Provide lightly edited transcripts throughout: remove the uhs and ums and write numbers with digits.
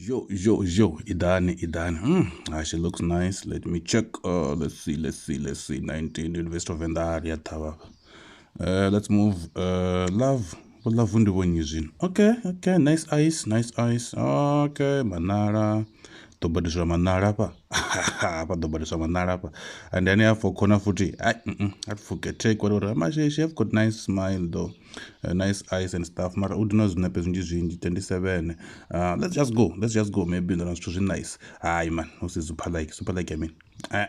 Yo yo yo, idani idani. She looks nice. Let me check. Let's see, let's see, let's see. 19 University of Venda ya thavha. Let's move. Love. Vho love ndi vhonyi zwino. Okay, okay, nice eyes, nice eyes. Okay, manala. Ḓo badiswa manala hafha. Hafha ḓo badiswa manala hafha. And then after khona futhi. Ai, I forget take what she have got nice smile though. Nice eyes and stuff. Mara u dina zwinepe zwinzhi zwinzhi 27. Let's just go. Let's just go. Maybe ndona zwithu zwi nice. Hayi man, usi super like, super like I mean.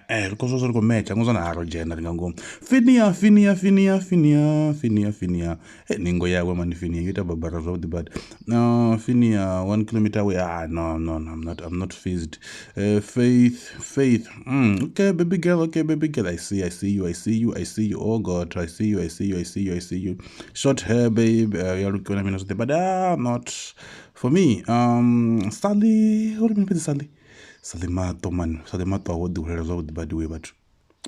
Ri khou zwo ri khou matcha ngo zwana haro dzhena ri nga ngomu. Finia Finia Finia Finia Finia Finia. Ningo yawe mani Finia yo ita babara zwavhuḓi badi. No, Finia 1 kilometer away. Ah, no no no, I'm not phased. Faith Faith. Okay, baby girl, okay, baby girl. I see, I see you, I see you, I see you. Oh God, I see you, I see you, I see you, I see you. Short hair, babe. Ya lukiwa na mina zwoṱhe, but not for me. Sally, uri mini fhedzi Sally? Sally maṱo man, Sally maṱo awe o ḓihulela zwavhuḓi badi we vhathu.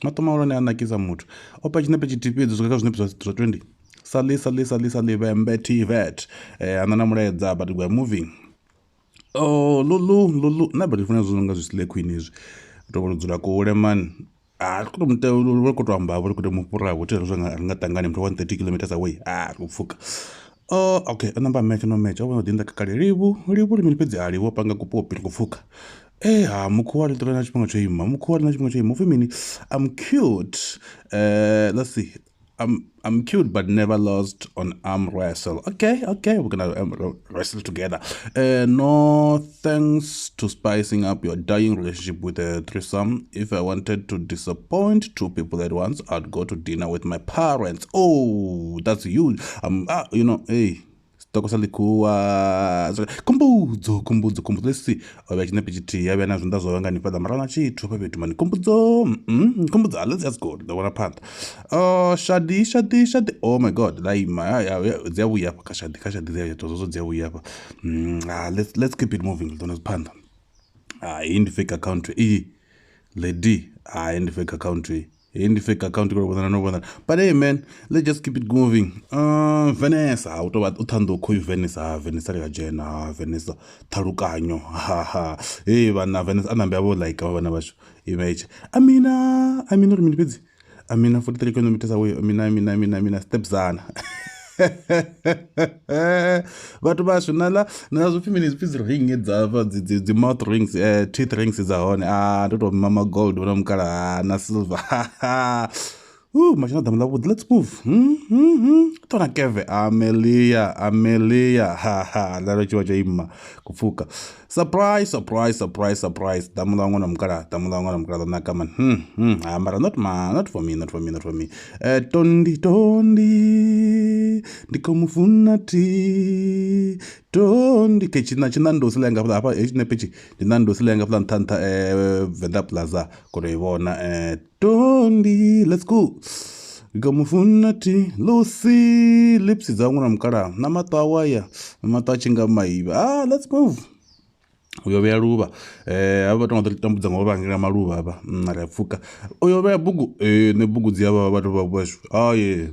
Maṱo mahulwane a nakisa muthu. O pa tshinepe tshithihi fhedzi swika kha zwinepe zwa 20. Sally Sally Sally Sally Vhembe TVET. Ana na mulaedza, but we are moving. Oh, Lulu Lulu, nṋe badi funa zwithu nga zwi slay queen hezwi. To vho dzula kule man. Ah, ri khou tou mute ri khou tou amba vho ri khou tou mu fhura vho thi ri ri nga ṱangani muthu 130 kilometers away. Ah, ri khou pfuka. Oh, okay, namba match no match. O vhona ḓi nda kale livhu, livhu ri mini fhedzi a livhu panga kupopi ri khou pfuka. Ha mukhuwa ri ṱola na tshifhinga tsho ima. Mukhuwa ri na tshifhinga tsho ima. Upfi mini? I'm cute. Let's see. I'm cute but never lost on arm wrestle. Okay, okay, we're gonna wrestle together. No thanks to spicing up your dying relationship with a threesome. If I wanted to disappoint two people at once, I'd go to dinner with my parents. Oh, that's huge. You know, hey. Stoko sa likuwa kumbudzo kumbudzo kumbudzo. Let's see. O vha tshinepe tshithihi ya vha na zwienda zwa nga ni fhaḓa mara na tshithu hafha fhethu mani kumbudzo. Kumbudzo. Let's just go. Ḓo vhona phanḓa. Oh, Shadi Shadi Shadi. Oh my God, la ima dzi a vhuya hafha kha Shadi, kha Shadi dzi a zwo dzi a vhuya hafha. Let's keep it moving. Ḓo na phanḓa. Ah, iyi ndi fake account iyi. Lady, ah, iyi ndi fake account iyi. In the fake account no vhona. But hey man, let's just keep it moving. Vanessa, u tovha u ṱhanḓo khoyu Vanessa, Vanessa ri a dzhena, Vanessa ṱhalukanyo. Ha ha. Hey vhana Vanessa anambe avho like vhana vhashu. Image. Amina, Amina ri mini fhedzi? Amina 43 kilometers away. Amina Amina Amina Amina stepzana. Vhathu vhashu nala na zwo pfi mini pfi dzi ring dza hafha dzi mouth rings, teeth rings dza hone. Ah, ndo to mama gold vhona mukala na silver. Mashina ḓamu ḽa vhuḓi. Let's move. Tona keve Amelia Amelia. Ha ha, ḽa tshiwa tsho ima kupfuka. Surprise surprise surprise surprise. Ḓamu ḽa ṅwana mukala, ḓamu ḽa ṅwana mukala ḽa naka man. Ah, mara not ma, not for me, not for me, not for me. Tondi Tondi ndi khou mufuna thi. Tondi ke tshina tshina ndosi ḽa nga hafha tshinepe tshi ndi na ndosi ḽa nga hafha nṱha nṱha Venda Plaza kono i vhona. Tondi, let's go. Ndi thi. Lucy lips dza ṅwana mukala na maṱo awe aya, maṱo a tshi nga maivha. Ah, let's move. Uyo vhea luvha. Havha vhathu nga ḓo tambudza ngo vhangela maluvha hafha. Ri a pfuka. Uyo vhea bugu. Nṋe bugu dzi avha vhathu vha vhashu. Ah, yeah.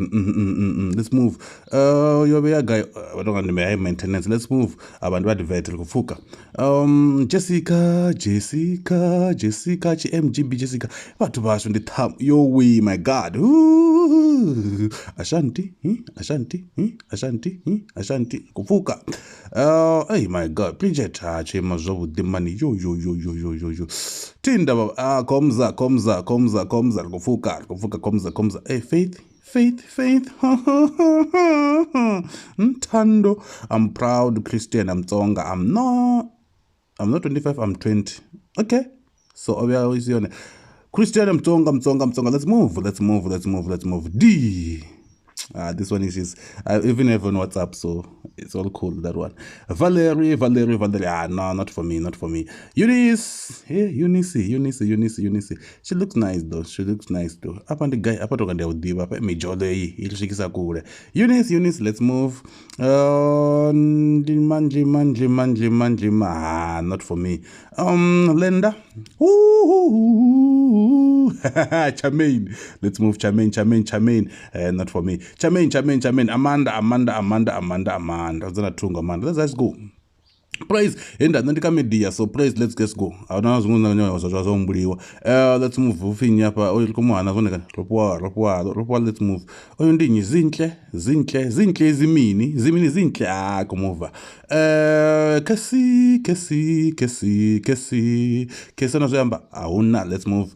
Let's move. Uyo vhea gai vhathu nga ndi high maintenance. Let's move. Avha ndi vha divert ri khou pfuka. Jessica Jessica Jessica tshi MGB Jessica. Vhathu vhashu ndi tham yo we my God. Ashanti, Ashanti, Ashanti, Ashanti kupfuka. Hey my God, Bridget ha tshiima zwavhuḓi mani. Yo yo yo yo yo yo yo. Tinda baba. Komza komza komza komza ri khou pfuka, ri khou pfuka komza komza. Hey Faith Faith Faith. Ntando, I'm proud Christian. I'm Tsonga. I'm not 25, I'm 20. Okay. So obviously Christian, I'm Tsonga, I'm Tsonga, I'm Tsonga. Let's move. Let's move. Let's move. Let's move. D. This one is just, I even have on WhatsApp, so it's all cool, that one. Valerie, Valerie, Valerie. Ah, no, not for me, not for me. Eunice, hey, Eunice, Eunice, Eunice, Eunice. She looks nice though. She looks nice though. Apa ndi guy, apa toka ndiya udiba, apa mijolo iyi, ilishikisa kule. Eunice, Eunice, let's move. Ndima, ndima, ndima, ndima, ndima. Ah, not for me. Linda. Ooh, Charmaine. Let's move, Charmaine, Charmaine, Charmaine. Not for me. Charmaine, Charmaine, Charmaine. Amanda, Amanda, Amanda, Amanda, Amanda. Amanda. Let's go. Praise henda nṋe ndi kha media, so praise, let's just go. A huna zwiṅwe zwine zwa humbuliwa. Let's move. Upfi nnyi hafha? Oyu ri khou mu hana zwone kana ro fhiwa, ro fhiwa, ro fhiwa. Let's move. Oyu ndi nnyi? Zinhle, Zinhle, Zinhle, zimini, zimini, Zinhle. Ah, khou move. Kesi, Kesi, Kesi, Kesi, Kesi na zwi amba a huna. Let's move.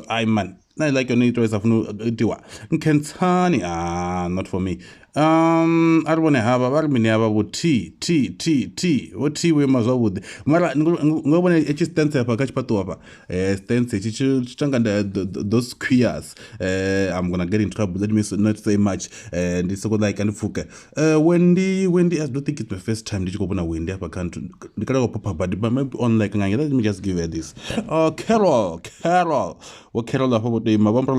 Ai man, na like yone ito isa funa u itiwa Nkhensani. Ah, not for me. A ri vhone havha vha ri mini havha vho T T T T, vho T vho ima zwavhuḓi, mara ngo vhona etshi stance hafha kha tshifhaṱuwo hafha, stance tshi tshi tanga those queers. I'm gonna get in trouble, let me not say much. Ndi soko like ndi pfuke. Wendy, Wendy, I don't think it's my first time ndi tshi khou vhona Wendy hafha kha nthu, ndi kale khou pop up, but maybe on like nganye. Let me just give her this. Carol, Carol, vho Carol hafha vho to ima vha ambara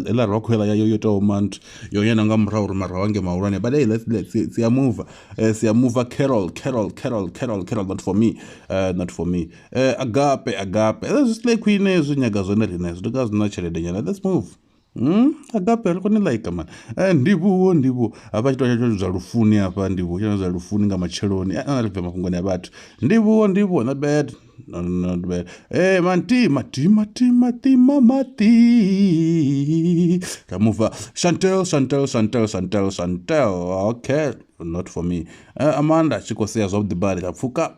ela rokho ela yo itaho manthu yo yena nga murahu uri marahu ange mahulwane, but hey, let's siya move. Siya move. Carol, Carol, Carol, Carol, Carol, not for me. Not for me. Agape, Agape, zwi queen zwi nyaga zwone rine zwi nga zwi na tshelede nyana. Let's move. Agape ri kone like man. Ndivhuwo, Ndivhuwo hafha tshithu tsha zwa lufuni hafha, Ndivhuwo tsha zwa lufuni nga matsheloni a ri bve mafhungoni a vhathu. Ndivhuwo, Ndivhuwo, not bad. No, not bad. Man, tima, tima, tima, tima, mati. Kamuva. Chantel, Chantel, Chantel, Chantel, Chantel. Okay, not for me. Amanda, tshi khou sea zwavhuḓi badi ra pfuka.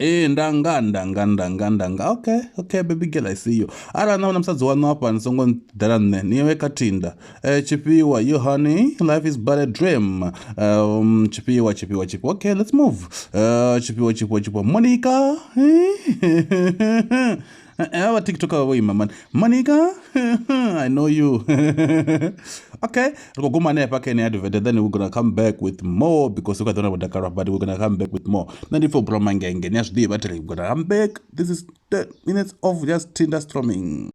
Ndanga, ndanga, ndanga, ndanga. Okay, okay, baby girl, I see you. Arali na vhona musadzi waṋu hafha ni songo ḓela nṋe, ni ye kha Tinder. Tshifhiwa, you honey, life is but a dream. Tshifhiwa, Tshifhiwa, Tshifhiwa. Okay, let's move. Tshifhiwa, Tshifhiwa, Tshifhiwa. Monica. Ava TikTok vho ima man. Monica, I know you. Okay, ri khou guma hanefha kha ene advert, then we're gonna come back with more because we got dakalo, but we're gonna come back with more. Nṋe ndi pfo bro mangenge, ni a zwi ḓivha, we're gonna come back. This is 10 minutes of just Tinder storming.